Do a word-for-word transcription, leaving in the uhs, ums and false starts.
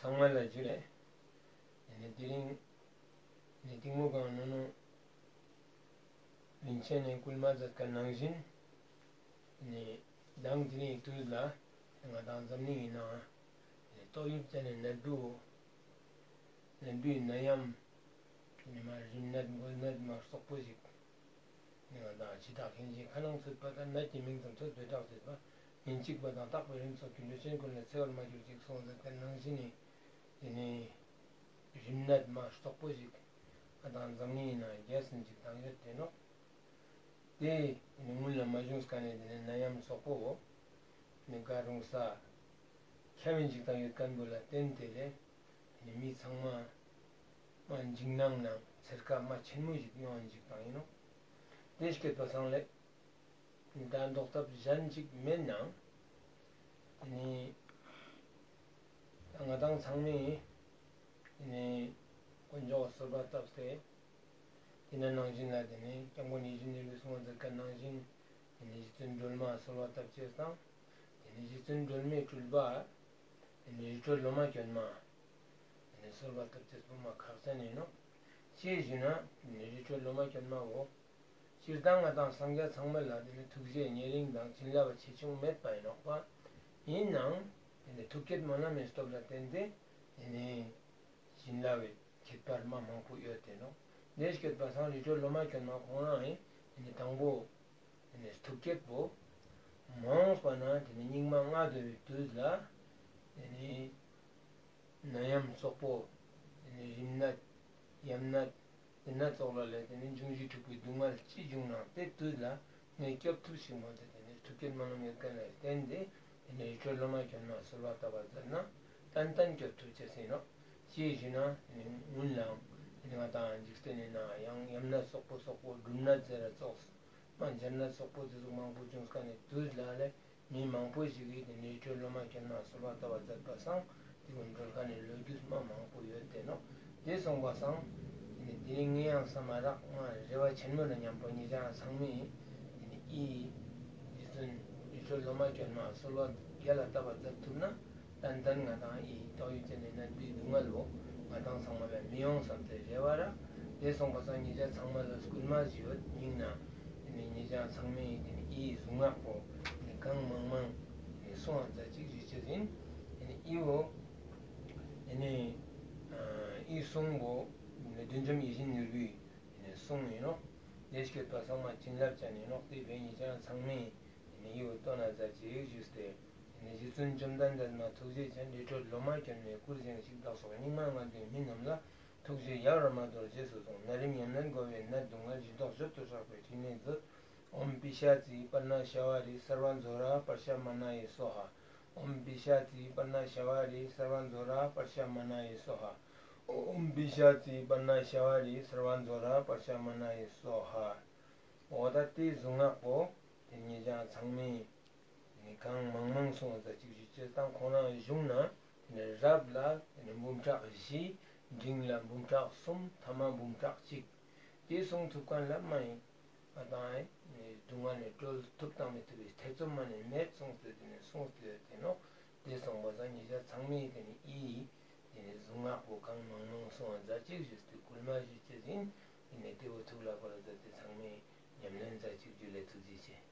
ཚང་མ་ལ་ཇུ་ལེ། ཨེ་ནེ་དེ་རིང་ཨེ་ནེ་གཏིང་མོ་སྒང་ནོ་ནོ་རིན་ཆེན་ནི་སྐུལ་མ་མཛད་ཁན་ནང་བཞིན་ཨེ་ནེ་མདང་དེ་རིང་དུས་ལ་ང་དང་འཛམ་གླིང་ངི་ནང་ཨེ་ནེ་ཏོག་དབྱིབས་ཅན་ནི་ནད་འབུ་ནད་འབུའི་ནད་ཡམས་ཨེ་ནེ་མ་རིམས་ནད་འགོས་ནད་མ་སོག་པོ་ཞིག་ནི་ང་དང་ཇི་ལྟར་མཁྱེན་ཅིང་ཁ་ནང་ཚུད་པ་དང་ནད་ཀྱི་མིང་ཙམ་ཚུལ་བོད་གྲགས་ཚུད་པ། ཉིན་གཅིག་པ་དང་རྟག་པའི་རིམས་སོགས་ཀྱི་ལུས་ཅན་ཀུན་ལ་འཚེ་བར་མ་གྱུར་ཅིག་གསུངས་མཛད་ཁན་ནང་བཞིན་ནི་དེ་ནི་རིམས་ནད་མ་སོག་པོ་ཞིག་ང་དང་འཛམ་གླིང་ནང་རྒྱས་སིན་ཅིག་དང་ཡོད་དེ་ནོག། དེ་ནི་སྔུན་ལ་མ་བྱུང་ཁན་ནི་དེ་ནི་ནད་ཡམས་སོག་པོ་ནི་ག་རུང་ས་ཁྱབ་ཨིན་ཅིག་དང་ཡོད་ཁན་བོ་ལ་བརྟེན་ཏེ་ལེ། ནི་མི་ཚང་མ་མ་འཇིགས་སྣང་ནང་འཚེར་ཁ་མ་ཆེན་མོ་ཞིག་ཡོང་ཨིན་ཅིག་དང་ཨིན་ནོག། དེ་སྐྱོད་པ་སང་ལེ། ད་ཟློག་ཐབས་གཞན་ཅིག་མེད་ནའང་ནི་ང་དང་ཚང་མས་ནི་དཀོན་མཆོག་གསོལ་བ་བཏབ་སྟེ། དེ་ནེ་ནང་བཞིན་ལ་དེ་ནི་སྐྱབས་མགོན་ཡིད་བཞིན་ནོར་བུས་གསུངས་མཛད་ཁན་ནང་བཞིན་དེ་ནི་རྗེ་བཙུན་སྒྲོལ་མ་གསོལ་བ་བཏབ་ཅེས་དང་། དེ་ནི་རྗེ་བཙུན་སྒྲོལ་མའི་སྤྲུལ་པ་དེ་ནི་རི་ཁྲོད་ལོ་མ་གྱོན་མ་དེ་ནི་གསོལ་བ་བཏབ་ཅེས་པོ་མ་ཁག་ཅན་ཨིན་ནོག། ཅིའ་ཞུ་ན་དེ་ནི་རི་ཁྲོད་ལོ་མ་གྱོན་མ་བོ་སྤྱིར་བཏང་ང་དང་སངས་རྒྱས་ཚང་མ་ལ་དེ་ནི་ཐུགས་རྗེ་ཉེ་རིང་དང་བྱིན་རླབས་ཆེ་ཆུང་མེད་པ་ཨིན་ནོག་པ། ཨིན་ནའང་དེ་ནི་ཐུགས་བསྐྱེད་སྨོན་ལམ་མི་སྟོབས་ལ་བརྟེན་ཏེ་དེ་ནི་བྱིན་རླབས་ཁྱད་པར་མ་མང་པོ་ཡོད་དེ་ནོག། དེ་སྐྱོད་པ་སང་རི་ཁྲོད་ལོ་མ་གྱོན་མ་ཁོང་རང་ཨིན་དེ་ནི་དང་པོ་དེ་ནི་ཐུགས་བསྐྱེད་པོ་མ་འོངས་པ་ན་དེ་ནི་སྙིགས་མ་ལྔ་བདོ་བའི་དུས་ལ་དེ་ནི་ནད་ཡམས་སོག་པོ་དེ་ནི་རིམས་ནད་ཡམས་ནད་དེ་ནི་ཙོགས་ལ་ལས་དེ་ནི་འབྱུང་བཞི་འཁྲུགས་པའི་སྡུག་བསྔལ་ཅི་བྱུང་ནའང་དེ་དུས་ལ་ངས་སྐྱོབ་ཐུབ་ཤིག་མོལ་ཏེ་དེ་ནི་ཐུགས་བསྐྱེད་སྨོན་ལམ་ཡོད་ཁན་ལ་བརྟེན་ཏེ་དེ་ནི་རི་ཁྲོད་ལོ་མ་གྱོན་མ་གསོལ་བ་བཏབ་པ་མཛད་ན་ཏན་ཏན་སྐྱོབ་ཐུབ་ཅེས་ཨིན་ནོག། ཅིའ་ཞུ་ན་དེ་ནི་སྔུན་ལའང་དེ་ནི་ང་དང་འཇིག་རྟེན་ནི་ནང་ཡང་ཡམས་ནད་སོག་པོ་སོག་པོ་འབྲུམ་ནད་ཟེར་ར་ཙོགས་མ་འབྱར་ནད་སོག་པོ་དེ་ཟུག་མང་པོ་བྱུང་ཁན་ནི་དུས་ལ་ལས་མི་མང་པོ་ཞིག་གིས་དེ་ནི་རི་ཁྲོད་ལོ་མ་གྱོན་མ་གསོལ་བ་བཏབ་པ་མཛད་པ་སང་དེ་ཀུན་གྲོལ་ཁན་ནི་ལོ་རྒྱུས་མ་མང་པོ་ཡོད་དེ་ནོག། དེ་སོང་པ་སང་དེ་ནི་དེ་རིང་ངས་ཡང་བསམ་མ་རག་ང་རེ་བ་ཆེན་མོ་ལ་མཉམ་པོ་ཉེ་ཞ་ཚང་མས་དེ་ནི་ཨི་རྗེ་བཙུན་རི་ཁྲོད་ལོ་མ་གྱོན་མ་གསོལ་བ་རྒྱལ་ལ་བཏབ་པ་མཛད་ཐུབ་ན་ཏན་ཏན་ང་དང་ཨི་ཏོག་དབྱིབས་ཅན་ནི་ནད་འབུའི་སྡུག་བསྔལ་བོ་ང་དང་ཚང་མ་ལ་མི་ཡོང་བསམ་སྟེ་རེ་བ་རག། དེ་སོང་པ་སང་ཉེ་ཞ་ཚང་མ་ལ་སྐུལ་མ་ཞུ་ཡོད་སྙིང་ནེ། དེ་ནི་ཉེ་ཞ་ཚང་མས་དེ་ནི་ཨི་གཟུངས་སྔགས་པོ་དེ་ནི་གང་མང་མང་དེ་ནི་གསུང་བ་མཛད་ཅིག་ཞུ་ཅེས་ཨིན། དེ་ནི་ཨི་བོ་དེ་ནི་ཨི་གསུང་བོ་དེ་ནི་བདུད་འཇོམས་ཡིད་བཞིན་ནོར་བུའི་དེ་ནི་གསུང་ཨིན་ནོག། དེ་སྐྱོད་པ་སང་མ་བྱིན་རླབས་ཅན་ཨིན་ནོག། དེ་བས་ཉེ་ཞ་ཚང་མས་དེ་ནི་ཨི་བོ་བཏོན་ན་མཛད་ཅིག་ཞུས་ཏེ། དེ་ནི་རྗེ་བཙུན་བཅོམ་ལྡན་འདས་མ་ཐུགས་རྗེ་ཅན། རི་ཁྲོད་ལོ་མ་གྱོན་མའི་སྐུར་བཞེངས་ཤིག། བདག་སོགས་སྙིགས་མ་ལྔ་བདོའི་མི་རྣམས་ལ། ཐུགས་རྗེས་ཡལ་བར་མ་དོར་རྗེས་སུ་བཟུང་། ནད་རིམས་ཡམས་ནད་འགོ་བའི་ནད་སྡུག་བསྔལ། ཞི་མདོག་གཅོད་དུ་གྲགས་པའི་ཕྲིན་ལས་མཛོད། ཨོཾ་པི་ཤ་ཙི་པརྞ་ཤ་བ་རི་སརྦ་ཛྭ་ར་པྲ་ཤ་མ་ན་ཡེ་སྭཱ་ཧཱ། ཨོཾ་པི་ཤ་ཙི་པརྞ་ཤ་བ་རི་སརྦ་ཛྭ་ར་པྲ་ཤ་མ་ན་ཡེ་སྭཱ་ཧཱ། ཨོཾ་པི་ཤ་ཙི་པརྞ་ཤ་བ་རི་སརྦ་ཛྭ་ར་པྲ་ཤ་མ་ན་ཡེ་སྭཱ་ཧཱ། འོ་ད་དེ་གཟུངས་སྔགས་པོ་དེ་ཉེ་ཞ་ཚང་མས་དེ་ནི་གང་མང་མང་གསུང་བ་མཛད་ཅིག་ཞུ་ཅེས་དང་ཁོང་རང་གཞུང་ན་དེ་ནི་རབ་ལ་དེ་ནི་འབུམ་ཕྲག་བཞི། འབྲིང་ལ་འབུམ་ཕྲག་གསུམ། ཐ་མ་འབུམ་ཕྲག་གཅིག། དེ་གསུང་ཐུབ་ཁན་ལ་མ་ཡིན་ང་དང་ནི་སྡུག་བསྔལ་ནེ་གྲོལ་ཐུབ་དང་མི་ཐུབ་པའི་ཐེ་ཚོམ་མ་ནེ་མེད་གསུངས་ཏེ་དེ་ནི་གསུངས་ཏེ་ཡོད་དེ་ནོག། དེ་སོང་པ་སང་ཉེ་ཞ་ཚང་མས་དེ་ནི་ཨི་དེ་ནི་གཟུངས་སྔགས་པོ་གང་མང་མང་གསུང་བ་མཛད་ཅིག་ཞུས་ཏེ་སྐུལ་མ་ཞུ་ཅེས་ཨིན། དེ་ནི་དེ་བོ་ཐུགས་ལ་འཁོར་མཛད་དེ་ཚང་མས་ཉམས་ལེན་མཛད་ཅིག། ཇུ་ལེ། ཐུགས་རྗེ་ཆེ།